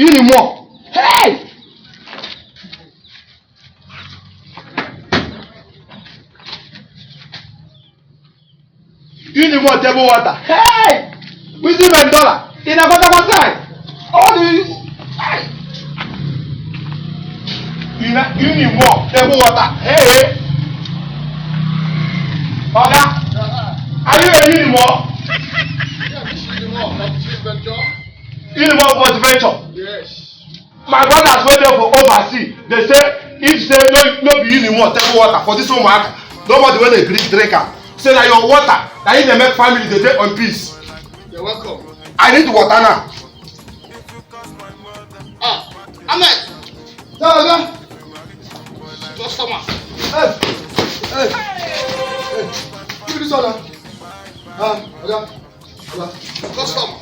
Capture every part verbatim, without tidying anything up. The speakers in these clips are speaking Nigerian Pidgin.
Unimore. Hey! Unimore table water. Hey! Wizzy Mendola. In a quarter of time. All the, hey! Unimore table water. Hey! Oga, are you a Unimore? Yeah, this is Unimore. Unimore Multi Venture. Yes. My brothers wey dey for overseas, dey say if say no, no be Unimore table water for this Umuaka, nobody wey dey gree drink am. Say na your water, na im dey make family dey dey on peace. You're welcome. I need water now. Ah, Ahmed. Yeah, oga. Customer. Hey, hey, hey. Give me this one now. Ah, oga. Customer.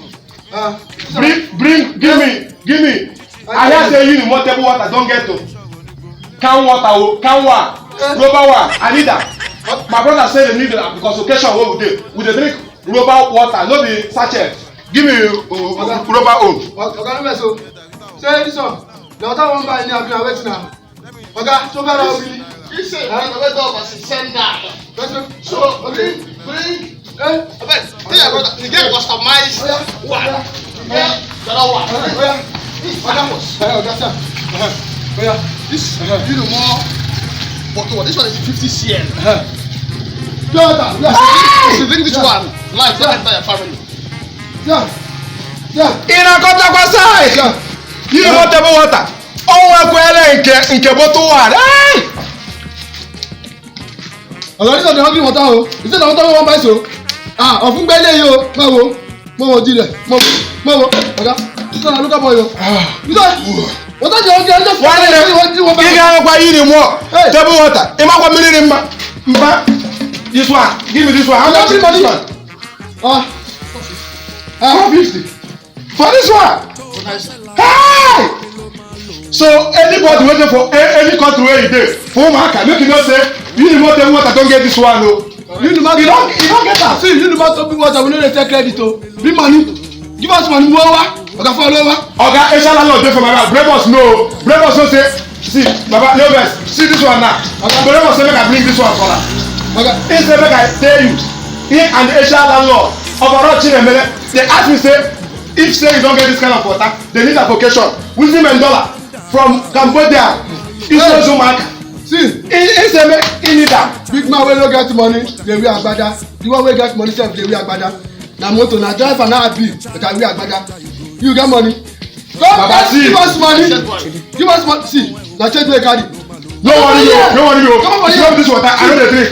Ah, bring, bring, give me, give me. I hear say Unimore table water don get to can water o, can one, rubber one, I need am. My brother say they need am because occasion wey we dey, we dey drink rubber water, no be sachet. Give me uh, rubber own. Oga, no vex o. Say this one, na water we wan buy now, abi na wetin na? Oga, so far now, really. He said, huh? The way dog was send that. That's it. So, okay. Bring, bring. Eh? Abeg, tell your brother, you get customized one. You get the other one. This one. Oga, sir. Oga, this Unimore bottle. This one is fifty C L. Pure water. If you drink this one, life don enter your family. Yeah. Yeah. In a quarter of time. Yeah. Unimore table water. O nwekwele nke, nke bottle one. Hey! Oga, this one dey hungry water o. You say na water wey wan buy so? Ah, ọ̀fun gbẹ́ ilé yìí o. Má wo, má wo di rẹ̀. Má wo, má wo. Oga, this one na local boy o. You say water dey hungry, I just One minute. Wan drink water. Ị ga-agwa Unimore. Hey. Table water. Ị makwa mmiri dị mma. Mba. This one. Give me this one. How much is this one? Ah. Ah. Four fifty. For this one. Hey! So anybody wey dey for a- any country wey you dey, for Umuaka, make you know say Unimore table water don get this one o. Unimore, you don, you don get am. See, Unimore table water, we no dey take credit o. Bring money. Give us money, we wa. Oga, follow wa. Oga, Asia landlord dey for my back. Brave us no. Brave us no say, see, Baba, no vex. See this one now. Oga, Brave us say make I bring this one for am. Oga, he say make I tell you. He and the Asia landlord, Overall Chinemele, they ask me say, if say you don get this kind of water, they need application. Wizzy Mendola from Cambodia, Iso Zumaka. See, he, he say make he need am. Big man wey no get money dey wear agbada. The one wey get money sef dey wear agbada. Na motor, na driver, na abi, but I wear agbada. You get money? Baba, see. Give us money. Give us money. See, na change wey carry. No worry you, no worry you. Come on, if you love this water, I no dey drink.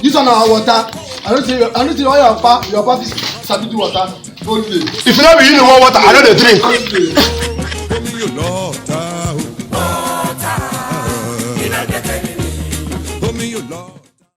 This one na our water. I don't see, I don't see all your papa, your papa fit sabi do water. Only. If you no be Unimore water, I no dey drink. Only.